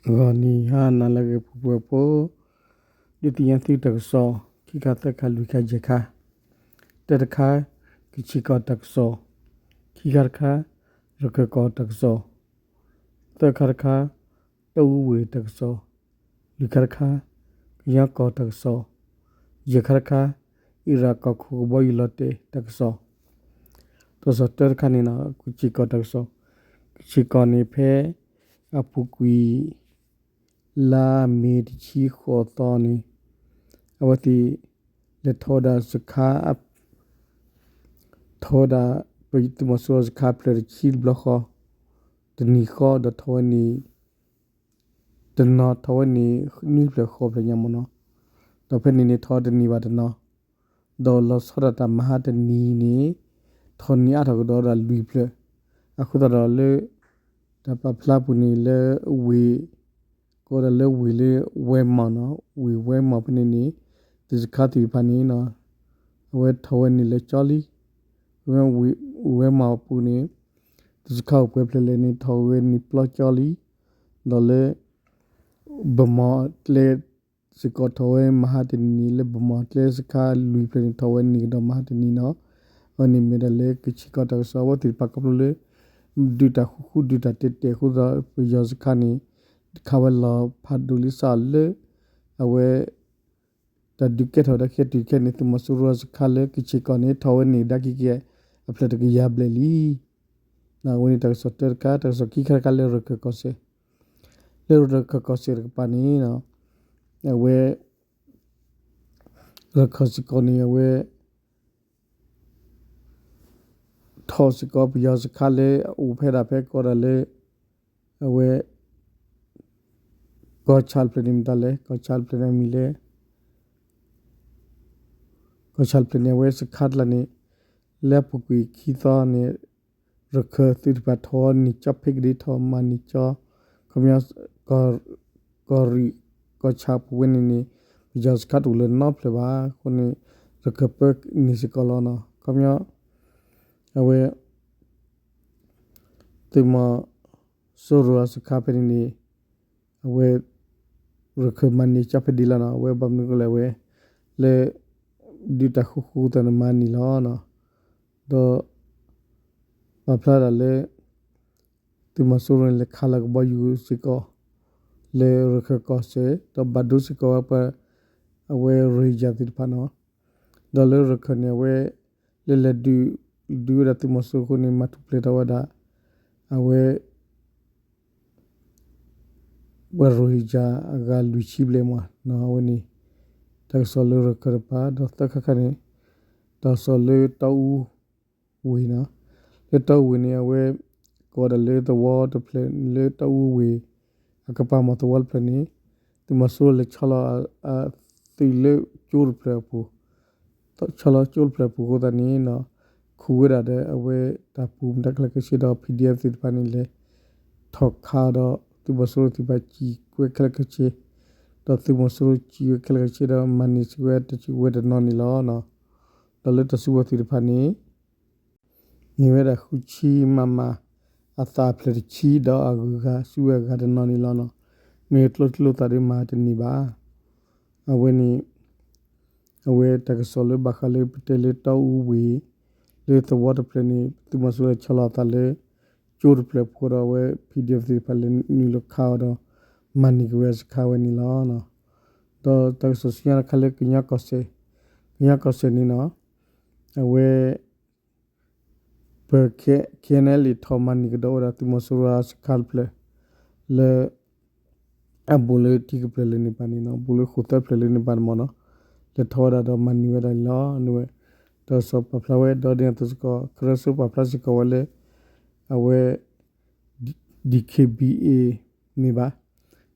ဂီၤနံၤဟါနၤလၢအဂ့ၤ ပှၤဖှီၣ်ဖိ, ဒုးသ့ၣ်ညါသုတၢ်ကစီၣ် ခံခါသၢခါလွံၢ်ခါယဲၢ်ခါ, တၢတခါ, ကဆ့ၣ်ကီၢ်တၢ်ကစီၣ်, ခံခါတခါ, ရခၢၣ်ကီၢ်တၢ်ကစီၣ်, သၢခါတခါ, တၢ်အူဝ့ၢ်တၢ်ကစီၣ်, လွံၢ်ခါတခါ, ကညီကီၢ်တၢ်ကစီၣ်, ယဲၢ်ခါတခါ, အံရၣ်ကီၢ်ခိၣ်ကဘီယူၤလီၤတဲာ်တၢ်ကစီၣ်, တၢ်ကစီၣ်တၢတခါန့ၣ် ကဆ့ၣ်ကီၢ်တၢ်ကစီၣ်, ကဆ့ၣ်ကီၢ်န့ၣ်ဖဲ အပူၤကွံာ် လါမ့ၤတဆံဃိးသီန့ၣ် အဝဲသ့ၣ် လဲၤထီၣ်ဝဲဒၣ်စခါ ထီၣ်ဝဲဒၣ် ပသုးမီၤစိရိၤစခါဖျၢၣ်တဆံတဘျီဃီ, တနံၤဃီဒီးထီၣ်ဝဲန့ၣ် တနီၤထီၣ်ဝဲန့ၣ် နွံဖျၢၣ်ဃိးဖျၢၣ်ညါမ့ၢ်နီၤ, ဒီးဖဲန့ၣ်န့ၣ် ထီၣ်ဝဲတနံၤဘၣ်တနီၤ, ဒီးလီၤဆီဒၣ်တၢ်မဟါတနံၤန့ၣ် ထီၣ်န့ၢ်အါထီၣ်ကဒီးဒၣ်လွံၢ်ဖျၢၣ်, အဃိသတးဒီးလၢ တၢ်ပာ်ဖျါပူၤန့ၣ်လၢ ဝ့ၢ် ကိးဒၣ်လၢဝ့ၢ်လၢဝဲမီၢ်နီၤ, ဝ့ၢ်ဝဲမီၢ်ဖဲန့ၣ်န့ၣ် သုးစခါသ့ၣ်တဖၣ်န့ၣ် အဝဲထီၣ်ဝဲန့ၣ်လၢကၠီလံ, ဝဲမီၢ်အပူၤန့ၣ် သုးစခါအိၣ်ပှဲၤဖျၢၣ်လဲၣ်န့ၣ် ထီၣ်ဝဲန့ၣ်ပျီကၠီလံ, ဒီးလၢ ဘမီၢ်ကျဲ စ့ၢ်ကီးထီၣ်ဝဲမဟါတနံၤန့ၣ် လၢဘမီၢ်ကျဲစခါလွံၢ်ဖျၢၣ်န့ၣ် ထီၣ်ဝဲန့ၣ်ကဒီးမဟါတနံၤနီၤ, အဝဲန့ၣ်မ့ၢ်ဒၣ်လၢကဆ့ၣ်ကီၢ်တၢ်ကစီၣ် အဝဲသ့ၣ်တဖၣ်ခီဖျိလၢ ဒုးတၢ်ဃူဃူဒုးတၢ်တဲာ်တဲာ်အဃိသတး ပယီၤစခါန့ၣ် ခးဝဲလီၤဖးဒိၣ်လံစးလၢ အဝဲ တၢ်ဒုးကဲထီၣ်ဝဲဒၣ်ခံတုၤခဲအံၤန့ၣ် သုးမီၤစိရိၤစခါလၢကဆ့ၣ်ကီၢ်န့ၣ် ထီၣ်ဝဲန့ၣ်ကဒါက့ၤက့ၤအဖျၢၣ်တကယၤဘျဲၣ်လံ. အဝဲန့ၣ်တၢ်ကစီၣ်တၢတခါ, တၢ်ကစီၣ်ခံခါတခါလၢရခၢၣ်ကီၢ်စဲၣ်, လၢရခၢၣ်ကီၢ်စဲၣ်တကပၤန့ၣ် အဝဲ ရခၢၣ်စ့ၢ်ကီးန့ၣ် အဝဲ ထီၣ်စ့ၢ်ကီးပယီၤစခါလၢအအိၣ်ဖဲဒၣ်ဖဲကီးဒၣ်လၢ အဝဲ ကီၢ်ဆၣ်တဖျၢၣ်န့ၣ်မတၤလဲၣ်, ကီၢ်ဆၣ်တဖျၢၣ်န့ၣ်မံၤလဲၣ်, ကီၢ်ဆၣ်တဖျၢၣ်န့ၣ် အဝဲစခါတလၢ်န့ၣ် လၢအပူၤကွံာ်ခံသီန့ၣ် ရခၢၣ်သုးတဖၣ်ထီၣ်န့ၢ်ကၠီဖဲကဒ့ထီၣ်မၤန့ၢ်ကၠီ, ခီပညီ ကီၢ်ရ့ၣ် ကီၢ်ဆၣ်ပူၤဝဲန့ၣ်န့ၣ် ပယီၤစခါတအိၣ်လၢၤနီတဖျၢၣ်ဘၣ်အဃိန့ၣ် ရခၢၣ်ပၢန့ၢ်စ့ၢ်ကီးလီၤနီၤ. ခီပညီ အဝဲ သုးမီၤစိရိၤအစခါဖဲန့ၣ်န့ၣ် အဝဲ ရခၢၣ်မၤန့ၢ်ကၠီဖဲဒ့လီၤနီၤ. အဝဲဘၣ်မနုၤအဃိလဲၣ် အဝဲ လၢ ဒုးတၢ်ဃူဃူသးန့ၣ်မၤန့ၢ်လီၤနီၤ. ဒီး ပာ်ဖျါဒၣ်လၢ သုးမီၤစိရိၤန့ၣ် လဲၤခးလီၤကဘီယူၤစ့ၢ်ကီး လၢရခၢၣ်ကီၢ်စဲၣ် ဒီးဘၣ်ဒိစ့ၢ်ကီးဝဲပှၤ အဝဲရိၣ်ဟ့ၣ်ကၠၣ်သ့ၣ်တဖၣ်နီၤ. ဒီးလၢရခၢၣ်န့ၣ် အဝဲ လၢလဲၤဒုး ဒုးဝဲဒၣ်သုးမီၤစိရိၤအဃိန့ၣ် မၤထူၣ်ဖျဲးထီၣ်ဝဲဒၣ် အဝဲ ပှၤရိၣ်ဟ့ၣ်ကၠၣ်အဂၤလွံၢ်ဆံဘျဲၣ်မးနီၤ. အဝဲန့ၣ် တၢ်ကစီၣ်လၢရခၢၣ်တပၤ ဒီးသၢခါခါန့ၣ် တၢ်ကစီၣ်လၢတီအူဝ့ၢ်နီၤ. လၢတီအူဝ့ၢ်န့ၣ် အဝဲ ကိးဒၣ်လၢသဝီတဖျၢၣ်လၢတီအူဝ့ၢ် အကပၤမီၤသဝီတဖျၢၣ်န့ၣ် သုးမီၤစိရိၤလဲၤဆီလီၤ သုးလၢကၠိတဖျၢၣ်အပူၤ ဆီလီၤကၠိတဖျၢၣ်အပူၤအဃိသတးန့ၣ် ခူၣ်ဝဲဒၣ်ဒီးအဝဲတၢ်ပူၤမတၤခဲလၢာ်ခဲဆ့ဒီး PDF သ့ၣ်တဖၣ်န့ၣ်လဲၤထီၣ်ခးဒီး သုးမီၤစိရိၤသ့ၣ်တဖၣ်စံၣ်ဝဲခဲလၢာ်ခဲဆ့ ဒီးသုးမီၤစိရိၤစံၣ်ဝဲခဲလၢာ်ခဲဆ့ဒီး မၤန့ၢ်စ့ၢ်ကီးဝဲတစံၣ်ဝဲတနီၤန့ၣ်လီၤ. ဒီးလၢတၢ်စုကဝဲၤသ့ၣ်တဖၣ်န့ၣ် မ့ၢ်ဝဲဒၣ်ဃုဆံ မမ အသးအဖျၢၣ်တဆံဒီးအဂုၤအဂၤ စုဝဲအဂၤတနီၤန့ၣ်လီၤနီၤ. မ့ၢ်ကျိချံကျိသၣ်ဒီးမၤတန့ၢ်ဘၣ်. အဝဲန့ၣ် အဝဲတၢ်ကစီၣ်လၢဘၣ်ဃးလၢပတဲလၢတီအူဝ့ၢ် လၢသဝီတဖျၢၣ်န့ၣ် သုးမီၤစိရိၤဆီလီၤအသးလၢ ကၠိတဖျၢၣ်အပူၤဒီးအဝဲ PDF သ့ၣ်တဖၣ်လဲၤနုာ်လီၤခးအီၤဒီး မၤန့ၢ်က့ၤဝဲအစခါဝဲန့ၣ်လီၤ. ဒီးတၢ်ကစီၣ်ဆူညါတခါလၢကညီကီၢ်စဲၣ်, ကညီကီၢ်စဲၣ်န့ၣ်နီၤ အဝဲ ပ KNLA ထီၣ်မၤန့ၢ်ကဒီးဝဲဒၣ်သုးမီၤစိရိၤအစခါတဖျၢၣ် လၢ အဘူးလၢထံကပျၢၢ်လၢန့ၣ်ပၤန့ၣ်နီၤ, ဘူးလၢဃိၣ်သၢဖျၢၣ်လၢန့ၣ်ပၤန့ၣ်မ့ၢ်နီၤ, လဲၤထီၣ်ဝဲဒၣ်ဒီးမၤန့ၢ်ဝဲဒၣ်န့ၣ်လီၤ. အဝဲ တၢ်ကစီၣ်ပာ်ဖျါဝဲ ဒီးဒ်န့ၣ်အသိးစ့ၢ်ကီး ကရၢစိပာ်ဖျါစ့ၢ်ကီးဝဲလၢ အဝဲ DKBA န့ၣ်ဘၣ်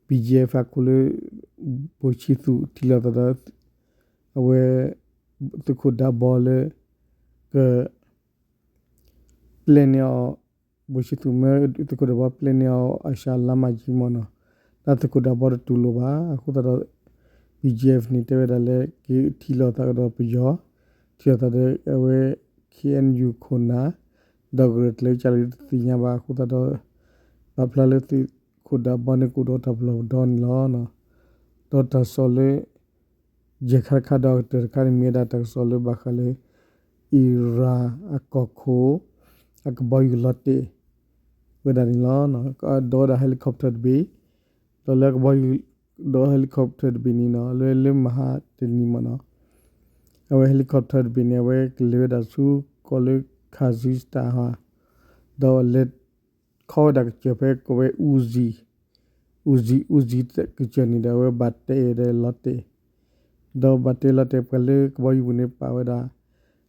BGF အခိၣ်လၢ ဘိၣ်ဆံသူးထံၣ်လိာ်သးဒီး အဝဲ သုးခိၣ်ဒးဘီလၢ က ပျဲန့ၢ်အီၤ ဘိၣ်ဆံသူးမၢသုးခိၣ်ဒးဘီပျဲန့ၢ်အီၤအစှၤလါမးကံမ့ၢ်နီၤ, တၢ်သုးခိၣ်ဒးဘီတတူၢ်လိာ်ဘၣ်. အဃိသတးဒီး BGF န့ၣ် တဲဝဲဒၣ်လၢ ကထံၣ်လိာ်သးကဒီးပယီၤ, ထံၣ်လိာ်သးဒီးအဝဲ KNU ခိၣ်နၢ်, ဒီးကရၢၢ်ကျဲၤကၢ်လၢတသ့ၣ်ညါဘၣ်. အဃိသတးဒီး ပာ်ဖျါလၢသုး ခိၣ်ဒၣ်ဘီန့ၣ်ကအိၣ်ဒီးတၢ်ပလီၢ်ပဒီန့ၣ်လီၤ. ဒီးတၢ်ကစီၣ်လၢ ယဲၢ်ခါတခါဒီးအကတၢၢ်တခါန့ၣ် မ့ၢ်ဝဲဒၣ်တၢ်ကစီၣ်လၢဘၣ်ဃးလၢ Iran အကီၢ်ခိၣ် အကဘီယူၤလီၤတဲာ်ဝဲဒၣ်န့ၣ်လီၤ. ဒီးဝဲဒၣ် helicopter တဘ့ၣ်, ဒီးလၢအကဘီယူၤ ဒီး helicopter တဘ့ၣ်န့ၣ်နီၤ လၢ လၢမဟါတနံၤမ့ၢ်နီၤ အဝဲ helicopter တဘ့ၣ်န့ၣ် အဝဲကလဲၤဝဲဒၣ်ဆူကီၢ်လၢ Kazakhstan ဧါ, ဒီးလဲၤခီဝဲဒၣ်ကစၢၢ်ဖဲကီၢ်ဝဲ Urzi, Urzi, Urzi ကစၢၢ်န့ၣ်ဒီး အဝဲဘၣ်တဲဒီးလီၤတဲာ်, ဒီးဘၣ်တဲလီၤတဲာ် ပှၤလၢကဘီယူၤပူၤန့ၣ်ပာ်ဝဲဒၣ်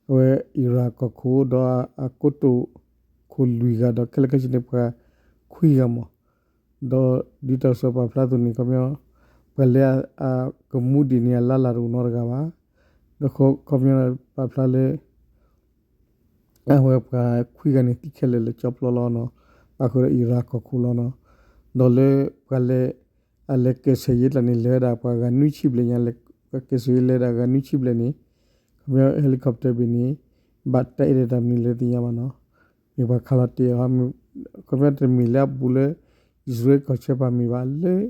အဝဲ Iran ကီၢ်ခိၣ် ဒီးအကိတိာ်ခိၣ်လွံၢ်ဂၤ ဒီးခဲလၢာ်ခဲဆ့န့ၣ် ပှၤခွံဂၤမး ဒီးဒ်တၢ်ကစီၣ်ပာ်ဖျါအသိးန့ၣ် ခီပညီ ပှၤလၢအကမူဒံးန့ၣ်အလါလၢ်တအိၣ်နီတဂၤဘၣ်, ဒီးခီပညီပာ်ဖျါလၢ အဝဲပှၤခွံဂၤန့ၣ်သံခဲလၢာ်လၢာ်ကၠီဖျိလီၤနီၤ, ဘၣ်ဃုာ်ဒီး Iran ကီၢ်ခိၣ်လီၤနီၤ, ဒီးလၢပှၤလဲၤ အလဲၤကဲးဆဲးယ့ကျါန့ၣ် လဲၤဝဲဒၣ်ပှၤဂၤနွံဆံဘျဲၣ်ညါ, လဲၤကဲးဆဲးယ့လဲၤဒၣ်ဂၤနွံဆံဘျဲၣ်န့ၣ် ခီပညီ helicopter ဘ့ၣ်န့ၣ် ဘၣ်တၢ်အဲၣ်ဒိးတၢ်မနုၤလဲၣ်သ့ၣ်ညါဘၣ်နီၤ, မ့ၢ်ပှၤခးလီၤတဲာ်အီၤ, ခီပညီတမ့ၢ်လၢအဘူးလၢ အံၣ်စရ့လးကီၢ်ဆၢပၤမ့ၢ်ဘၣ်, လၢ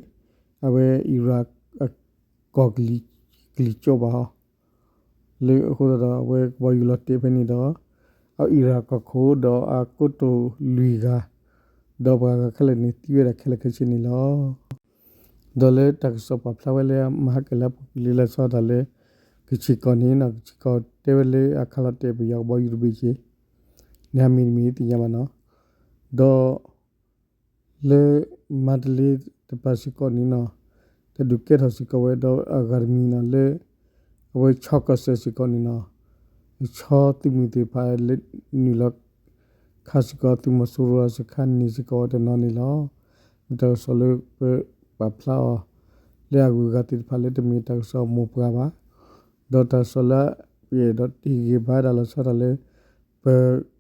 အဝဲ Iran အကီၢ်ကလံၤကၠိဘၣ်အီၤ လၢအဃိသတးဒီး အဝဲကဘီယူၤလီၤတဲာ်ဖဲန့ၣ်ဒီး အ Iran ကီၢ်ခိၣ်ဒီးအကိတိာ်လွံၢ်ဂၤ ဒီးပှၤဂၤခဲလၢာ်န့ၣ် သံဝဲဒၣ်ခဲလၢာ်ခဲဆ့န့ၣ်လီၤ. ဒီးလၢတၢ်ကစီၣ်ပာ်ဖျါဝဲလၢအမၤဟါကဲၤလၢအပူၤကွံာ်လံလၢဆီဒၣ်တၢ်လၢ ကဆ့ၣ်ကီၢ်န့ၣ်နီၤ, ကဆ့ၣ်ကီၢ်တဲဝဲလၢအခးလီၤတဲာ်ပယီၤကဘီယူၤတဘ့ၣ်က့ၤ န့ၣ်မ့ၢ်တမံၤသ့ၣ်ညါဘၣ်နီၤ, ဒီး လၢမါတလ့တပၤစ့ၢ်ကီးန့ၣ်နီၤ, တၢ်ဒုးကဲထီၣ်စ့ၢ်ကီးဝဲဒီးအဂၤတမံၤနီၤ လၢ အဝဲဆီကီၢ်စဲၣ်စ့ၢ်ကီးန့ၣ်နီၤ, ဆီသုးမုၢ်သ့ၣ်တဖၣ်လၢနုာ်လီၤခးစ့ၢ်ကီးသုးမီၤစိရိၤအစခါန့ၣ်စ့ၢ်ကီးဝဲတနီၤန့ၣ်လီၤ. မ့ၢ်တၢ်ကစီၣ်လၢပပာ်ဖျါအီၤ လၢအဂုၤအဂၤသ့ၣ်တဖၣ်လၢတမ့ၢ်တၢ်ကစီၣ်အမိၢ်ပှၢ်ဘၣ် ဒီးတၢ်ကစီၣ်လၢပအဲၣ်ဒိးဟ့ၣ်ဂံၢ်ဘါဒၣ်လီၤဆီဒၣ်တၢ်လၢ ပ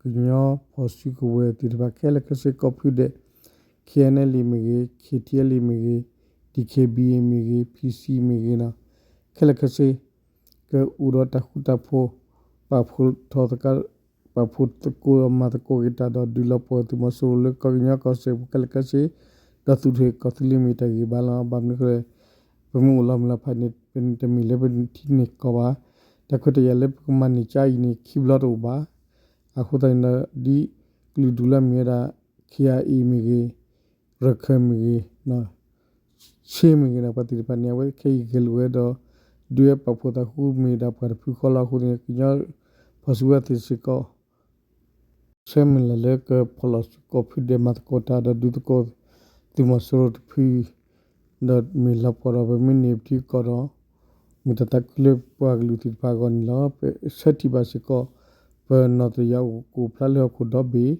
ကညီဖီၣ်စုကဝဲၤသ့ၣ်တဖၣ်ခဲလၢာ်ခဲဆ့ ကိးဖုဒဲး KNLA မ့ၢ်ဂ့ၤ, KTLA မ့ၢ်ဂ့ၤ, DKBA မ့ၢ်ဂ့ၤ, PC မ့ၢ်ဂ့ၤနီၤ, ခဲလၢာ်ခဲဆ့ ကအိၣ်ဒီးတၢ်ဃူတၢ်ဖိး ပာ်ဖှိၣ်ထီၣ်သကိး ပာ်ဖှိၣ်သကိးဒီးမၤသကိးက့ၤတၢ်ဒီး ဒုးလီၤပှီၢ်သုးမီၤစိရိၤလၢကီၢ်ကညီကီၢ်စဲၣ်ပူၤခဲလၢာ်ခဲဆ့ ဒီးသုးထီၣ်ကီၢ်သူလ့ၤမ့ၢ်တၢ်ဂံၢ်ဘါလီၤ. ဘၣ်မနုၤအဃိလဲၣ် ပမ့ၢ်အိၣ်လီၤမုၢ်လီၤဖးန့ၣ် ပတမ့ၢ်လၢပထံန့ၢ်ကီၢ်ဘၣ်. တၢ်ခွဲးတၢ်ယာ်လၢပကမၤန့ၢ်ကါအံၤန့ၣ် ခံဘျီတအိၣ်ဘၣ်. အဃိသတးန့ၣ်ဒီး ဒ်ကလုာ်ဒူၣ်လၢအမ့ၢ်ဝဲဒၣ် KIA မ့ၢ်ဂ့ၤ, ရခဲၣ်မ့ၢ်ဂ့ၤ ဆ့မ့ၢ်ဂ့ၤဒီး ပှၤသ့ၣ်တဖၣ်န့ၣ် အဝဲခဲအံၤဂဲၤလိာ်ဝဲဒီး ဒုးဝဲပာ်ဖှိၣ်သးဃူမ့ၢ်ဒၣ်ပှၤတဖုဃီလီၤ. အဃိန့ၣ် ကညီဖီၣ်စုကဝဲၤသ့ၣ်စ့ၢ်ကီး ဆၢမုၢ်လၢ်လၢကဖီၣ်လီၤစုကိးဖုဒဲးမၤသကိးတၢ်ဒီးဒုးသကိး သုးမီၤစိရိၤတဖု ဒီးမ့ၢ်လီၤပှီၢ်ဒီးပမ့ၢ်န့ၢ်ပထံကီၢ်ဒီး မ့ၢ်တၢ်သးခုလၢပှၤကလုာ်သ့ၣ်တဖၣ်အဂီၢ်န့ၣ်လီၤ. ပဆၢထံၣ်ဘၣ်စ့ၢ်ကီး ပနီၣ်တယၢ်အိၣ်ဖျါလၢဟီၣ်ခိၣ်ဒီဘ့ၣ်,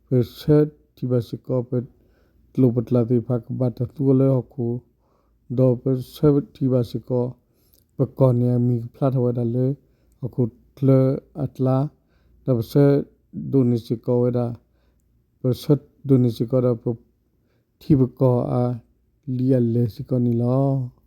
ပဆၢထံၣ်ဘၣ်စ့ၢ်ကီး ပကျိာ်ပကျါသ့ၣ်တဖၣ်ကဘၣ်တၢ်သူအီၤလၢဟီၣ်ခိၣ်, ဒီးပဆၢထံၣ်ဘၣ်စ့ၢ်ကီး ပကီၢ်န့ၣ်အမံၤကဖျါထီၣ်ဝဲဒၣ်လၢ ဟီၣ်ခိၣ်ချၢအကျါ, ဒီးပဆၢဒိးန့ၢ်စ့ၢ်ကီးဝဲဒၣ် ပဆၢဒိးန့ၢ်စ့ၢ်ကီးဒီးပ ထံပကီၢ်အလံာ်အလဲၢ်စ့ၢ်ကီးန့ၣ်လီၤ.